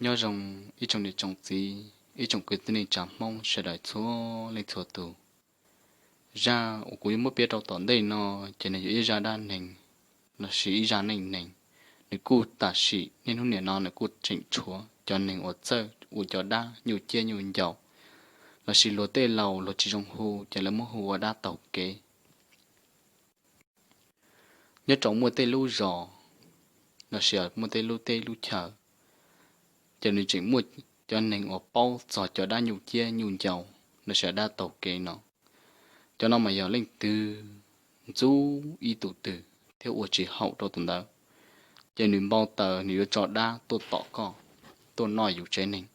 Nyob zoo ib tsoom niam tsoom txiv, ib tsoom kwv tij neej tsa Hmoob sawv daws txhua leej txhua tus. Zaj uas kuv yuav muab piav rau tom ntej no ces nws yog ib zaj dab neeg lossis ib zaj neej neeg. Nws kuj tam sim niaj hnub nim no nws kuj tseem tshuav cov neeg uas txawj ua cov dab nyuj ciab nyuj ncaus lossis luag tej laus luag tsis zoo hu ces lawv muab hu ua dab taug kev. Nyob rau muaj tej lub zos lossis muaj tej lub teb lub chaw, ces nws tseem muaj cov neeg uas paub txog cov dab nyuj ciab nyuj ncaus lossis dab taug kev no. Cov no mas yog leej twg ntxub ib tug twg thiab ua tsis haum rau tus ntawd, ces nws npau taws nws yuav tso dab tuaj tom koj, tuaj noj yus tsev neeg,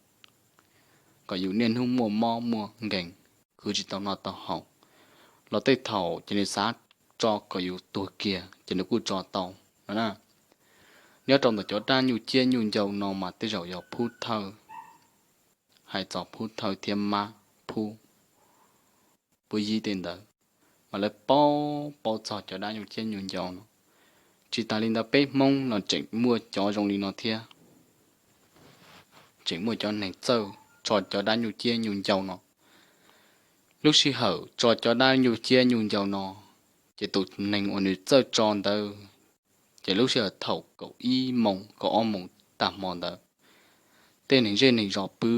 kom yus niaj hnub muaj mob muaj nkeeg, khwv tsis tau noj tau haus. Los tej thaum ces nws xav tso kom yus tuag kiag ces nws kuj tso tau no na. Nyob rau ntawm cov dab nyuj ciab nyuj ncaus no mas tej zaum yog Phub Thawj, hais txog Phub Thawj thiab Mab Phub, Phub Yib tej ntawd, mas lawv paub paub txog cov dab nyuj ciab nyuj ncaus no. Tsis tas li ntawd peb Hmoob los tseem muaj cov zoo li no thiab, tseem muaj cov neeg txawj tso cov dab nyuj ciab nyuj ncaus no. Lub sij hawm tso cov dab nyuj ciab nyuj ncaus no, ces tus neeg uas nws txawj tso ntawd, ces lub sij hawm thaum kaum ib moos kaum ob moos tag hmo ntawd, tej neeg zej neeg zos pw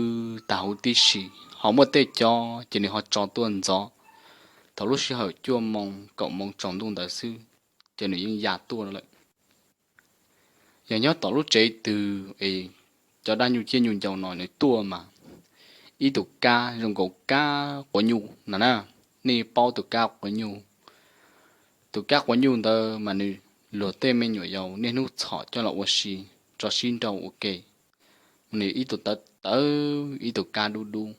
tag huv tib si, ho muaj tej cov ces nws ho tso tuaj ntxov thaum lub sij hawm cuaj moos kaum moos tsaus ntuj ntawd xwb, ces nws yeej ya tuaj lawm. Yog nyob tom lub tsev twg es cov dab nyuj ciab nyuj ncaus no nws tuaj mas ib tug kab zoo nkaus kab quav nyuj no na. Nej paub tus kab quav nyuj, tus kab quav nyuj ntawd mas nws, luag tej me nyuam yaus niaj hnub txhom coj los ua si, tso sib nrau ua ke, nws ib tug tawv tawv ib tug kab dub dub.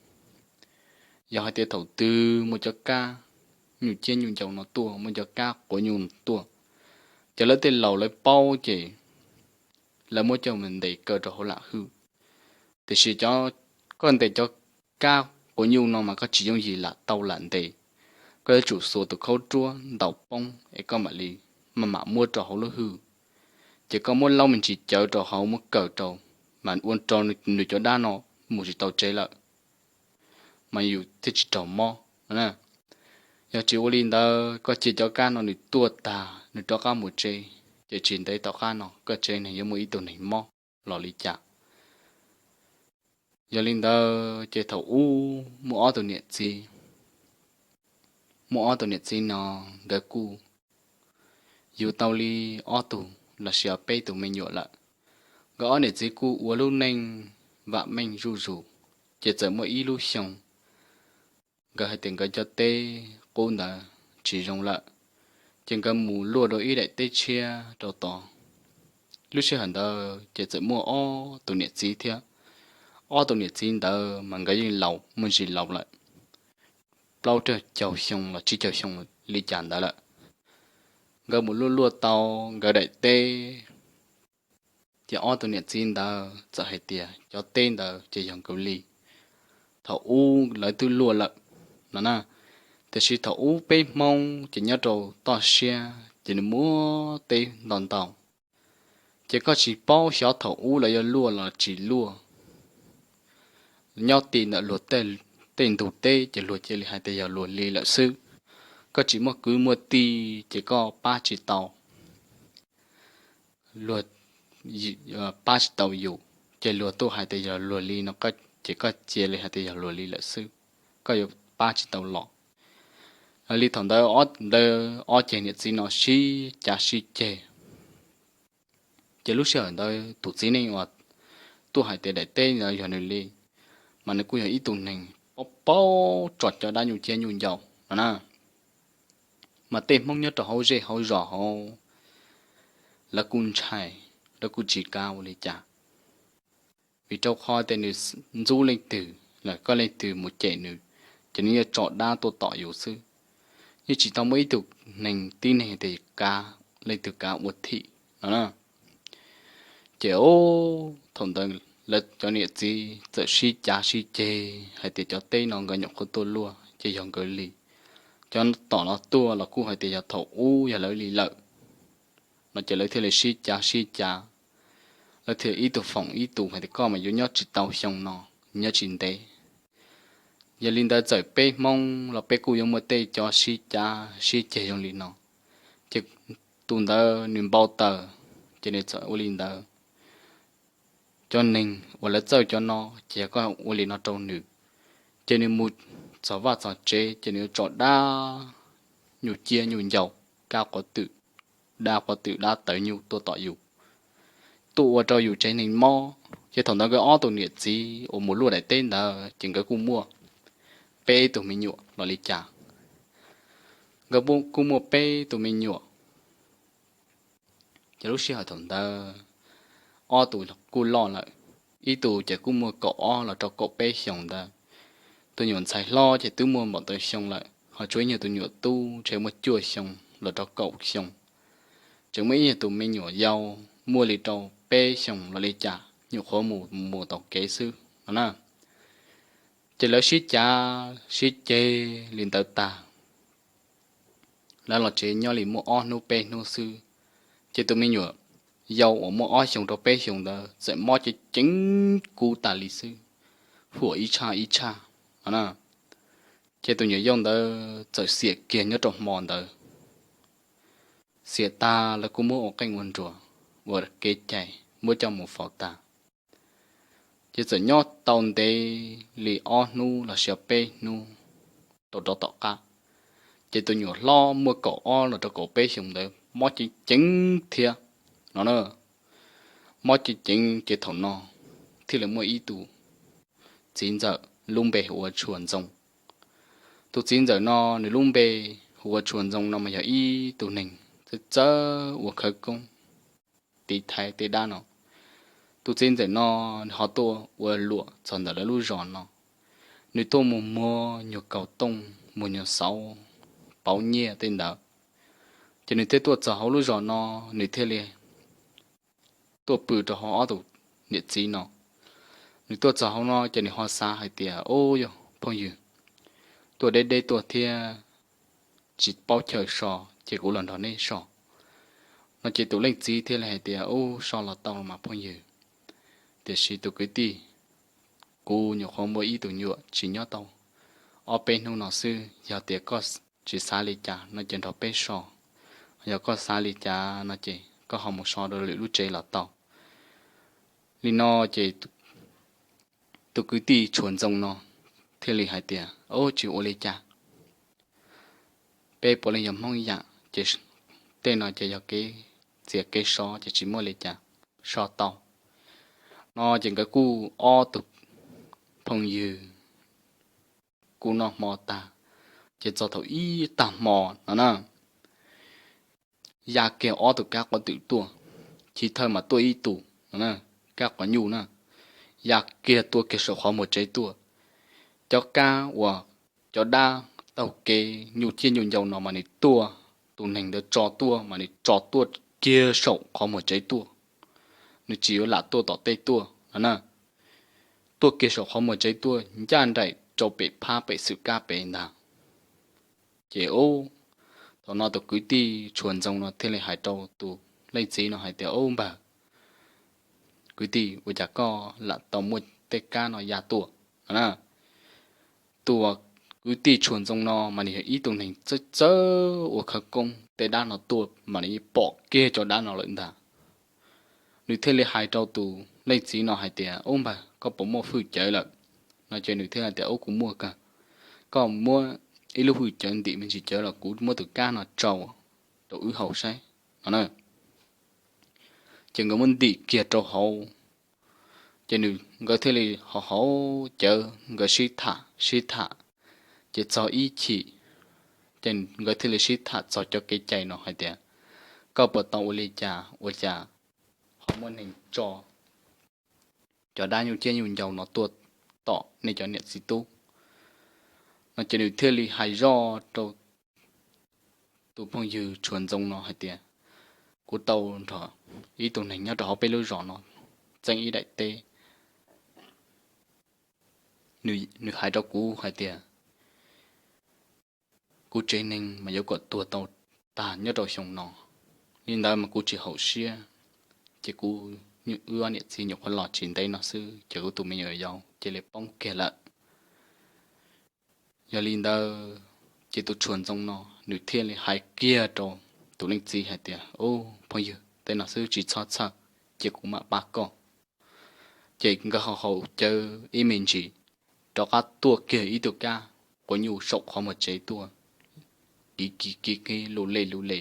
Yog hais tias thaum twg muaj cov kab nyuj ciab nyuj ncaus no tuaj, muaj cov kab quav nyuj no tuaj, ces lawv tej laus lawv paub ces lawv muab coj mus ntes kaw rau hauv lam hwj. Tiam sis cov, koj ntes cov kab quav nyuj no mas koj tsis yooj yim lam tau lam ntes, koj yuav tsum xuas tus khaub ruab ntaus poob es koj mam li maj mam muab rau hauv lub hwj. Ces koj muab laub me ntsis cawv rau hauv muab kaw rau, mas ua rau nws cov dab no mus tsis tau tsev lawm, mas yus thiaj tsis raug mob. Yog tsis ua li ntawd koj cia cov kab no nws tuaj tag nws rov qab mus tsev, ces tsis ntev tom qab no koj tsev neeg yuav muaj ib tug neeg mob los li cas. Yog li ntawd ces thaum ub muaj ob tug niam txiv, muaj ob tug niam txiv no nkawd kuj yug tau li ob tug los sis peb tug me nyuam lawm. Nkawd ob niam txiv kuj ua lub neej vam meej zuj zus, ces txawm muaj ib lub xyoo nkawd hais tias nkawd cov teb qub ntawd tsis zoo lawm, ces nkawd mus luaj rau ib daim teb tshiab rau tod. Lub sij hawm ntawd ces txawm muaj ob tus niam txiv thiab. Ob tus niam txiv ntawd mas nkawd yeej laus muaj ntsis laus lawm, plaub caug xyoo los tsib caug xyoo li cas ntawd lawm. Nkawd mus luaj luaj tau nkawd daim teb, ces ob tus niam txiv ntawd txawm hais tias cov teb ntawd ces yog nkawd li, thaum ub lawv twb luaj lawm no na. Tiam sis thaum ub peb Hmoob ces nyob rau toj siab ces nws muaj teb ntau ntau, ces koj tsis paub xyov thaum ub lawv yuav luaj los tsis luaj. Nyob ti ntawm luag tej ntug teb ces luag cia li hais tias yog luag li lawm xwb. Koj tsis muaj kwv muaj tij ces koj pab tsis tau, luag pab tsis tau yus, ces luag tuaj hais tias yog luag li no, ces koj cia li hais tias yog luag li lawm xwb, koj yuav pab tsis tau los. Li thaum ntawd ob ceg niam txiv no sib cav sib ceg. Ces lub sij hawm ntawd tus txiv neej uas tuaj hais tias daim teb ntawd yog nws li, mas nws kuj yog ib tug neeg paub paub tso cov dab nyuj ciab nyuj ncaus no na. Mas tej Hmoob nyob rau hauv zej hauv zos hauv, lawv kuj ntshai, lawv kuj tsis kav ua li cas, vim rau qhov tias nws ntxub leej twg los koj leej twg mus cem nws, ces nws yuav tso dab tuaj tom yus xwb. Yeej tsis tau muaj ib tug neeg tib neeg tias kav, leej twg kav ua thim no na. Ces thaum ntawd lawv cov niam txiv txawm sib cav sib ceg hais tias cov teb no nkawd nyuam qhuav tuaj luaj ces yog nkawd li, cov tom no tuaj los kuj hais tias yog thaum ub yog lawv li lawm no, ces lawv thiaj li sib cav sib cav. Lawv thiaj ib tug foom ib tug hais tias koj mas yuav nyob tsis tau xyoo no, nyob tsis ntev. Yog li ntawd txawm peb Hmoob los peb kuj yuav muaj tej cov sib cav sib ceg zoo li no. Ces tus ntawd nws npau taws, ces nws txawm ua li ntawd. Cov neeg uas lawv txawj cov no ces yog koj ua li no rau nws, ces nws mus txog vaj txog tsev ces nws yuav tso dab nyuj ciab nyuj ncau, kab quav twm, dab quav twm dab tawv nyuj tuaj tom yus, tuaj ua rau yus tsev neeg mob. Ces thaum ntawd nkawd ob tug niam txiv uas mus luaj daim teb ntawd ces nkawd kuj muaj peb tug me nyuam los li cas. Nkawd kuj muaj peb tug me nyuam. Ces lub sij hawm thaum ntawd ob tug kuj loj lawm, ib tug ces kuj muaj kaum ob los rau kaum peb xyoos ntawd. Tus nyuam ntxhais hlob ces twb muaj npaum ntawd xyoo lawm, ho tshuav ib nyuag tus nyuam tub ntshe muaj cuaj xyoo los rau kaum xyoo. Tseem muaj ib nyuag tus me nyuam yau muaj li rau peb xyoos los li cas, nyuam qhuav mus mus taus kev xwb no na. Ces lawv sib cav sib ceg li ntawd tag, lawv los tsev nyob li muaj ob hnub peb hnub xwb, ces tus me nyuam yau uas muaj ob xyoos rau peb xyoos ntawd txawm mob ceev ceev kub tas li xwb, huam ib tshaj ib tshaj no na. Ces tus nyuam yau ntawd txawm xiam kiag nyob rau hmo ntawd. Xiam tag lawv kuj muab ua qeej ua nruas, ua kev cai muab coj mus faus tas. Ces txawm nyob tau ntev li ob hnub los sis peb hnub rau rov tom qab, ces tus nyuam hlob muaj kaum ob los rau kaum peb xyoos ntawd mob ceev ceev thiab no na. Mob ceev ceev ces thaum no thiaj li muaj ib tus txiv ntxawm lub npe hu ua Tshua Ntxoo. Tus txiv ntxawm no nws lub npe hu ua Tshua Ntxoo no mas yog ib tug neeg txawj txawj ua khawv koob tiv thaiv tej dab no. Tus txiv ntxawm no nws ho tuaj ua luam txog ntawm lawv lub zos no, nws tuaj mus muag nyuag kaus tooj, muag nyuag xauv, pauv nyiaj tej ntawd. Ces nws thiaj tuaj txog hauv lub zos no, nws thiaj li tuaj pw rau hauv ob tug niam txiv no. Nws tuaj txog hauv no ces nws ho xav hais tias, ub, yog phooj ywg tuaj deb deb tuaj thiab tsis paub chaw so, ces kuv los nrog neb so no. Ces tus leej txiv thiaj li hais tias, ub, so los tau mas phooj ywg, tiam sis tus kwv tij, kuv nyuam qhuav muaj ib tug nyuam tsis nyob tau ob peb hnub no xwb, yog tias koj tsis xav li cas no ces nrog peb so, yog koj xav li cas no ces koj ho mus so rau lwm lub tsev los tau. Li no ces tus kwv tij Tshua Ntxoo no thiaj li hais tias, ub, tsis ua li cas, peb puav leej yog Hmoob ib yam, ces tej no ces yog kev txiav kev so ces tsis muaj li cas, so tau no. Ces nkawd kuj ob tug phooj ywg kuj noj hmo tag, ces txog thaum ib tag hmo no na, ya kiag ob tug kab quav twm tuaj, chiv thawj mas tuaj ib tug no, kab quav nyuj na, ya kiag tuaj kiag saum qhov muag tsev tuaj. Cov kab uas cov dab taug kev nyuj ciaj nyuj ncau no mas nws tuaj, tus neeg ntawd tso tuaj mas nws tso tuaj kiag saum qhov muag tsev tuaj, nws tsis yuav lam tuaj tom tej tuaj no na. Tuaj kiag saum qhov muag tsev tuaj ncaj nraim rau pem phab pem xwm kab pem ntag. Ces ub, thaum no tus kwv tij Tshua Ntxoo no thiaj li hais rau tus leej txiv no hais tias, ub npawg, kwv tij, ua cas koj lam tau muaj tej kab no ya tuaj no na? Tus kwv tij Tshua Ntxoo no mas nws yog ib tug neeg txawj txawj ua khawv koob, tej dab no tuaj mas nws pom kiag cov dab no lawm ntag. Nws thiaj li hais rau tus leej txiv no hais tias, ub npawg, koj puas muaj hwj cawv lawm no? Ces nws thiaj hais tias, ub, kuv muaj kawg. Koj muab ib lub hwj cawv ntim me ntsis cawv los kuv muab tus kab no tsau rau wb haus saib no na. Ces nkawd muab ntim kiag rau hauv, ces nkawd thiaj li haus haus cawv, nkawd sib tham sib tham, ces txog ib chim, ces nkawd thiaj li sib tham txog cov kev cai no hais tias, koj puas tau ua li cas ua cas ho muaj neeg tso cov dab nyuj ciab nyuj ncau no tuaj tom nej cov niam txiv tub no? Ces nws thiaj li hais zoj rau tus phooj ywg Tshua Ntxoo no hais tias, kuv tau nrog ib tug neeg nyob rau hauv peb lub zos no txeeb ib daim teb. Nws hais rau kuv hais tias, kuv tsev neeg mas yuav kom tuag tau tag nyob rau xyoo no. Li ntawd mas kuv tsis haum siab, ces kuv wb ob niam txiv nyuam qhuav los tsis ntev no xwb ces kuv tus me nyuam yaus cia li poob kiag lawm. Yog li ntawd ces tus Tshua Ntxoo no nws thiaj li hais kiag rau tus leej txiv hais tias, Ub, phooj ywg, tej no xwb tsis txhob txhawj, cia kuv mam pab koj. Ces nkawd haus haus cawv ib me ntsis, rov qab tuaj kiag ib tug kab quav nyuj saum qhov muag tsev tuaj, kiv kiv kiv kiv lus le lus le,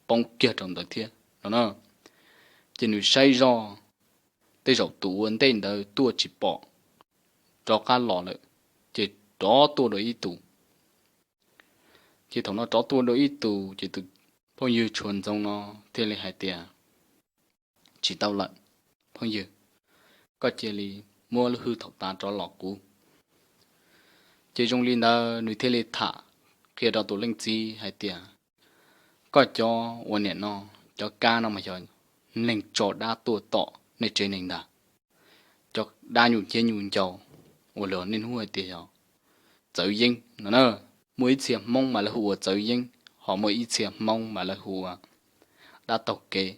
poob kiag rau ntawd thiab no na. Ces nws saib zoj, tej zaum tus ua ntej ntawd tuaj tsis pom, rov qab los lawm, ces rov tuaj dua ib tus. Ces thaum no rov tuaj dua ib tus ces tus phooj ywg Tshua Ntxoo no thiaj li hais tias, Tsis tau lawm, phooj ywg, koj cia li muab lub hwj thaum tas rov los kuv. Ces zoo li ntawd nws thiaj li tham qhia rau tus leej txiv hais tias, Koj cov ua niam no, cov kab no mas yog neeg tso dab tuaj tom nej tsev neeg ntag. Cov dab nyuj ciab nyuj ncau uas luag niaj hnub hais tias yog txawv yeeb no na. Muaj ib txhia Hmoob mas lawv hu ua txawv yeeb, ho muaj ib txhia Hmoob mas lawv hu ua dab taug kev.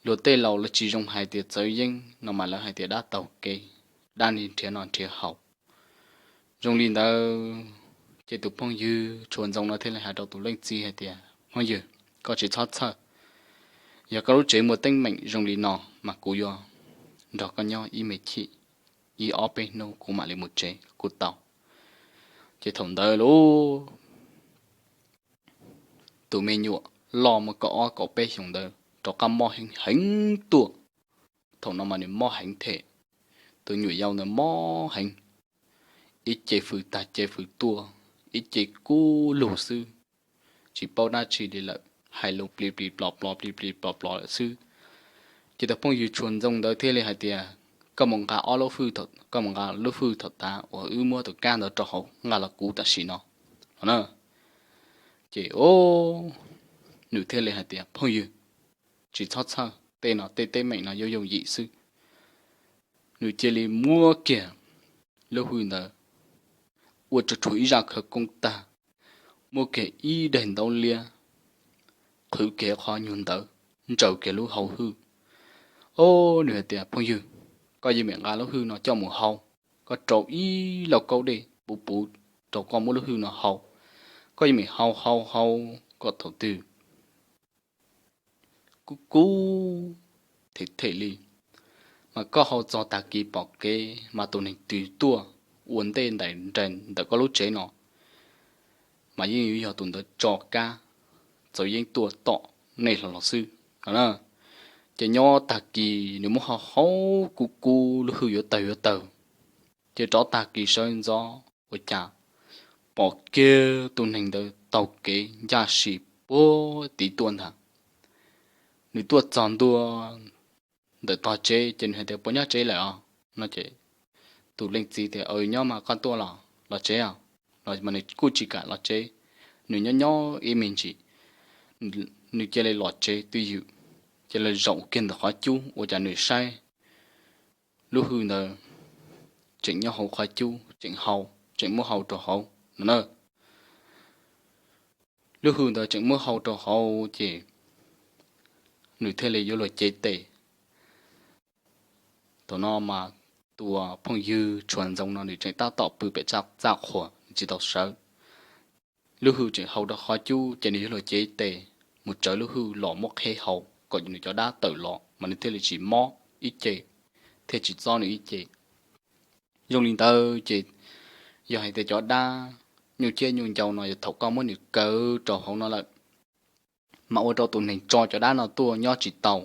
Luag tej laus lawv tsis zoo hais tias txawv yeeb no mas lawv hais tias dab taug kev, dab nrhiav noj nrhiav haus. Zoo li ntawd ces tus phooj ywg Tshua Ntxoo no thiaj li hais rau tus leej txiv hais tias, Phooj ywg, koj tsis txhob txhawj. Yog koj lub tsev muaj teeb meem zoo li no mas kuv yuav nrog koj nyob ib me chim, ib ob peb hnub kuv mam li mus tsev kuj tau. Ces thaum ntawd lub tus me nyuam loj muaj kaum ob kaum peb xyoos ntawd rov qab mob heev heev tuaj. Thaum no mas nws mob heev thiab, tus nyuam yaus ntawd mob heev, ib ce fws tag ce fws tuaj, ib ce kub lug xwb, tsis paub dab tsi li lawm, hais lus plis plis plos plos plis plis plos plos lawm xwb. Ces tus phooj ywg Tshua Ntxoo ntawd thiaj li hais tias, Koj mus nqa ob lub hwj, koj mus nqa lub hwj thaum tas uas wb muab tus kab ntawd rau hauv nqa los kuv tam sim no, no na. Ces o, nws thiaj li hais tias, Phooj ywg, tsis txhob txhawj, tej no tej teeb meem no yuav yooj yim xwb. Nws cia li muab kiag lub hwj ntawd ua tsuag tsuag ib zaj khawv koob tag, muab kiag ib daim ntaub liab, qhwv kiag qhov nyuag ntawd, ntsaws kiag lub hauv hwj. O, nws hais tias, Phooj ywg, koj yeej meem nqa lub hwj no coj mus hau, koj rau ib lauj kaub dej puv puv rau koj muab lub hwj no hau. Koj yeej meem hau hau hau kom thaum twg kub kub them them li, mas koj hau txog tag kis pom kev mas tus neeg twg tuaj ua ntej ntais nraim ntawm koj lub tsev no mas yeej yuav yog tus ntawd tso kab txawv yeeb tuaj tom nej hlo los xwb no na. Ces nyob tag kis nws muab hau hau kub kub lub hwj yuav tawg yuav tawg, ces rov tag kis sawv ntxov ua cas pom kiag tus neeg ntawd taug kev ncaj si puag tid tuaj ntag. Nws tuaj txog ntua ntawm tog tsev ces nws hais tias, Puas nyob tsev lawm os? No ces tus leej txiv tias, Aws, nyob mas koj tuaj los los tsev os. Los mas nws kuj tsis kam los tsev, nws nyob nyob ib me ntsis, nws cia li los tsev twj ywm, cia li zaum kiag ntawm qhov cub ua cas nws saib lub hwj ntawd tseem nyob hauv qhov cub tseem hau, tseem muab hau rau hauv no na. Lub hwj ntawd tseem muab hau rau hauv ces nws thiaj li yuav luag cev tes. Thaum no mas tus phooj ywg Tshua Ntxoo no nws tseem tab tom pw pem txaj qhua, nws tsis tau sawv. Lub hwj tseem hau rau qhov cub ces nws yuav luag cev tes mus tsawv lub hwj los muab qheb hau kom nws cov dab tawm los mas nws thiaj li tsis mob ib ce, thiaj tsis txob nws ib ce. Zoo li ntawd ces yog hais tias cov dab nyuj ciab nyuj ncau no yog thaum koj muab nws kaw rau hauv no lawm, mas ua rau tus neeg tso cov dab no tuaj nyob tsis tau,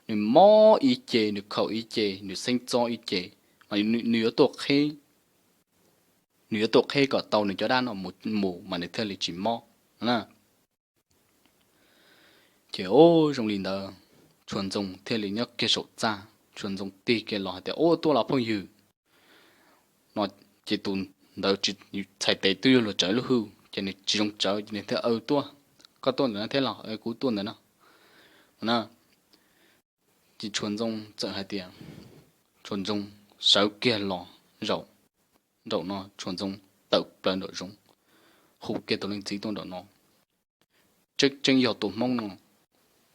nws mob ib ce, nws khaum ib ce, nws xeeb txob ib ce, mas nws yuav tuaj qheb, nws yuav tuaj qheb kom tau nws cov dab no mus mus mas nws thiaj li tsis mob na. Ces o, zoo li ntawd Tshua Ntxoo thiaj li nyob kiag saum txaj, Tshua Ntxoo tig kiag los hais tias, Ua tuaj los phooj ywg. No ces tus ntawd txhais tes twb yuav luag tsawv lub hwj ces nws tsis zoo tsawv ces nws thiaj, Aw, tuaj, koj tuaj ntawm no thiab los? Kuv tuaj ntawm no na. Ces Tshua Ntxoo txawm hais tias, Tshua Ntxoo sawv kiag los zaum nraum no, Tshua Ntxoo tawm plaws nraum zoov, hu kiag tus leej txiv tuaj nraum no, Tseeb tseeb yog tus Hmoob no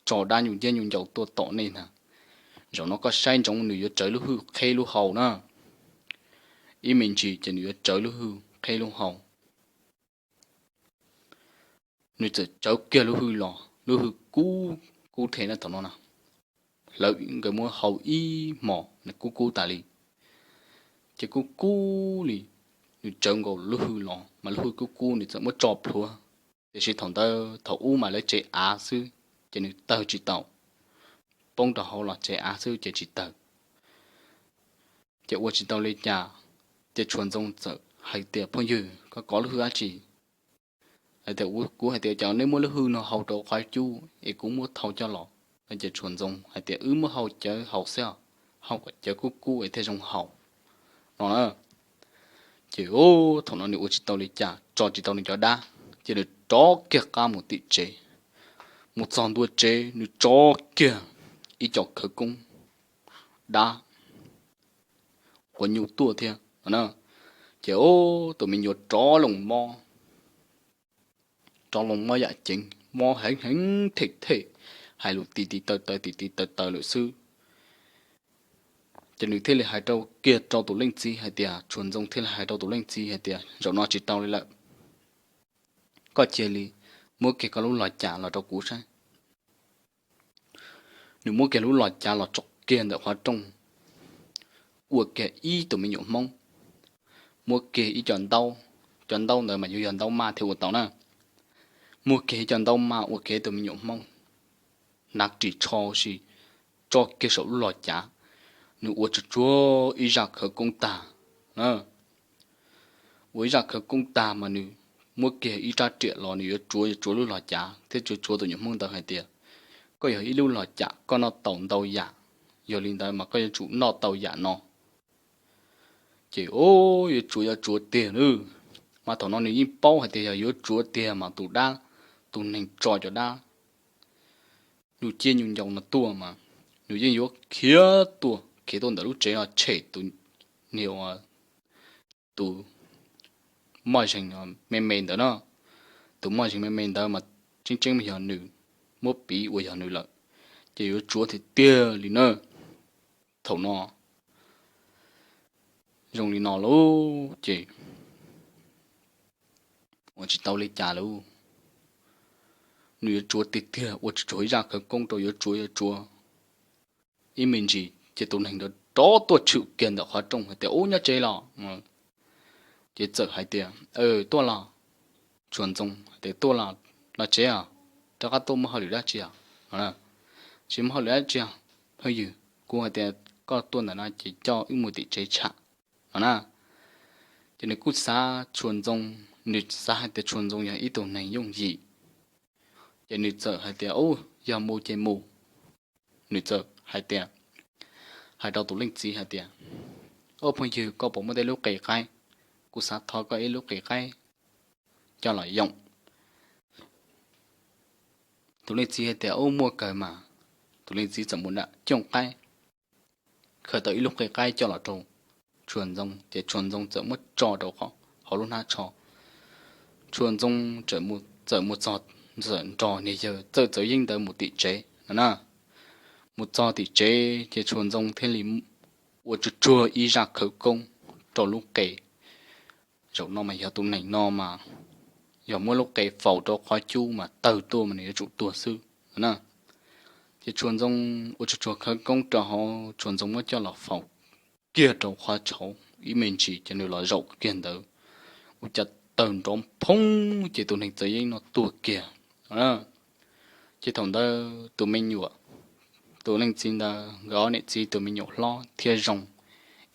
tso dab nyuj ciab nyuj ncau tuaj tom nej ntag. Zaum no koj saib ntsoov, nws yuav tsawv lub hwj qheb lub hau na. Ib me ntsis ces nws yuav tsawv lub hwj qheb lub hau. Nws txawm tsawv kiag lub hwj los, lub hwj kub kub thiab na thaum no na. Lawv nkawd muab hau ib hmos nws kub kub tas li, ces kub kub li. Nws tsawv nkaus lub hwj los mas lub hwj kub kub, nws txawm muab tso plhuav. Tiam sis thaum ntawd thaum ub mas lawv tsev av xwb, ces nws tawg tsis tau, poob rau hauv los tsev av xwb ces tsis tawg. Ces ua tsis tau li cas, ces Tshua Ntxoo txawm hais tias, Phooj ywg, koj kov lub hwj dab tsi? Hais tias, Kuv hais tias cov nej muab lub hwj no hau rau qhov cub es kuv muab thau coj los. Ces Tshua Ntxoo hais tias, Wb muab hau cawv haus xwb, hau kom cawv kub kub es thiaj zoo haus no na. Ces thaum no nws ua tsis tau li cas, tso tsis tau nws cov dab, ces nws rov kiag qab mus tim tsev. Mus txog ntua tsev, nws tso kiag ib co khawv koob dab quav nyuj tuaj thiab no na. Ces tus me nyuam rov loo mob, rov loo mob yam ceev, mob heev heev them them, hais lus tiv tiv taw taw tiv tiv taw taw lawm xwb. Ces nws thiaj li hais rau kiag rau tus leej txiv hais tias, Tshua Ntxoo thiaj li hais rau tus leej txiv hais tias, Zaum no tsis tau li lawm, koj cia li muab kiag koj lub los cav los rau kuv saib. Nws muab kiag lub los cav los tso kiag ntawm qhov rooj, ua kiag ib tug me nyuam hmoob, muab kiag ib co ntaub, cov ntaub ntawd mas yuav yog ntaub maj thiaj ua tau na. Muab kiag ib co ntaub maj ua kiag ib tug me nyuam hmoob, hnav ris tsho si, tso kiag saum lub los cav. Nws ua tsuag tsuag ib zaj khawv koob tag na. Ua ib zaj khawv koob tag mas nws muab kiag ib rab riam los, nws yuav tsuav yuav tsuav lub los cav thiab tsuav tsuav tus nyuam hmoob ntawd hais tias, Koj yog ib lub los cav, koj noj tau ntau yam, yog li ntawd mas koj yuav tsum noj tau yam no. Ces yuav tsuav yuav tsuav tiag na, mas thaum no nws yeej paub hais tias yog yuav tsuav tiag mas tus dab, tus neeg tso cov dab nyuj ciab nyuj ncaus no tuaj mas nws yeej yuav khiav tuaj, khiav tuaj ntawm lub tsev no tshem tus niag ua tus moj zeeg me me ntawd na. Tus moj zeeg me me ntawd mas tseeb tseeb mas yog nws muab piv ua yog nws lawm, ces yuav tsuav tiag tiag li na. Thaum no zoo li no lauj, ces ua tsis tau li cas lauj, nws yuav tsuav tiag tiag, ua tsuag tsuag ib zaj khawv koob rau yuav tsuav yuav tsuav ib me ntsis ces tus neeg ntawd rov tuaj tshwm kiag ntawm qhov rooj hais tias, Ub, nyob tsev los? Ces txawm hais tias, Tuaj los. Tshua Ntxoo hais tias, Tuaj los, los tsev os, rov qab tuaj muaj hauj lwm dab tsi os? Tsis muaj hauj lwm dab tsi os phooj ywg, kuv hais tias koj tuaj ntawm no ces coj wb mus tim tsev tsham no na. Ces nws kuj xav Tshua Ntxoo, nws xav hais tias Tshua Ntxoo yog ib tug neeg yooj yim, ces nws txawm hais tias, Ub, yog mus ces mus. Nws txawm hais tias, hais rau tus leej txiv hais tias, Ub phooj ywg, koj puas muaj tej lub qe qaib? Kuv xav thov koj ib lub qe qaib coj los yoom. Tus leej txiv hais tias, Ub, muaj kawg mas. Tus leej txiv txawm mus nram cooj qaib, khaws tau ib lub qe qaib coj los rau Tshua Ntxoo, ces Tshua Ntxoo txawm muab tso rau hauv lub hnab tsho. Tshua Ntxoo txawm mus txog, txawm nrog niag yawg Txawj Txawv Yeeb ntawd mus tim tsev no na. Mus txog tim tsev ces Tshua Ntxoo thiaj li ua tsuag tsuag ib zaj khawv koob rau lub qe. Zaum no mas yog tus neeg no mas yog muab lub qe faus rau qhov cub mas tawg tuaj mas nws yuav tsum tuag xwb no na. Ces Tshua Ntxoo ua tsuag tsuag khawv koob rau hauv, Tshua Ntxoo muab coj los faus kiag rau qhov tshauv ib me ntsis ces nws los zaum kiag ntawd, ua cas tawg nrov phoob ces tus neeg Txawv Yeeb no tuag kiag. Ces thaum ntawd tus me nyuam, tus leej txiv ntawd nkawd ob niam txiv tus me nyuam hlob thiab zoo,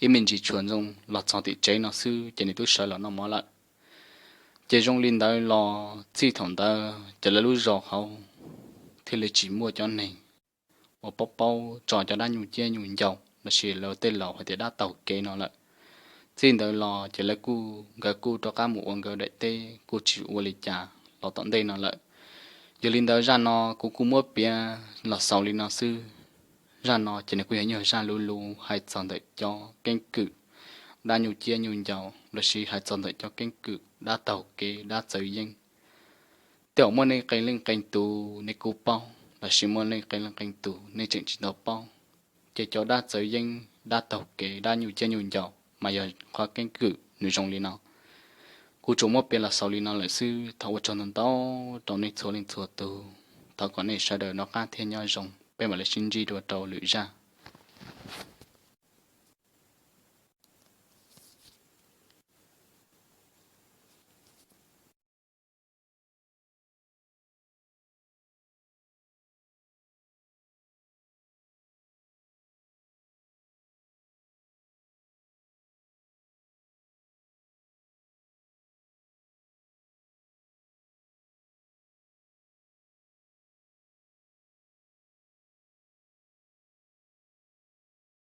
ib me ntsis Tshua Ntxoo los txog tim tsev no xwb ces nws twb sawv los noj mov lawm. Ces zoo li ntawd los txij thaum ntawd ces lawv lub zos hauv thiaj li tsis muaj cov neeg uas paub paub tso cov dab nyuj ciab nyuj ncaus lossis lawv tej laus hais tias dab taug kev no lawm. Txij ntawd los ces lawv kuj, nkawd kuj rov qab mus ua nkawd daim teb kuj tsis ua li cas los tom ntej no lawm. Yog li ntawd zaj no kuv kuj muab piav los xaus li no xwb. Zaj no ces nws kuj yog nyuag zaj luv luv hais txog ntawm cov keeb kwm dab nyuj ciab nyuj ncaus lossis hais txog ntawm cov keeb kwm dab taug kev dab Txawv Yeeb. Tej uas muaj nej qee leej qee tus nej kuj paub lossis muaj nej qee leej qee tus nej tseem tsis tau paub, Ces cov dab txawv yeeb, dab taug kev, dab nyuj ciab nyuj ncaus mas yog qhov keeb kwm nws zoo li no. Kuv tsuas muab piav los xaus li no lawm xwb, thov ua tsaug ntau ntau rau nej txhua leej txhua tus. Thov kom nej sawv daws noj qab thiab nyob zoo, peb mam li sib ntsib dua rau lwm zaj.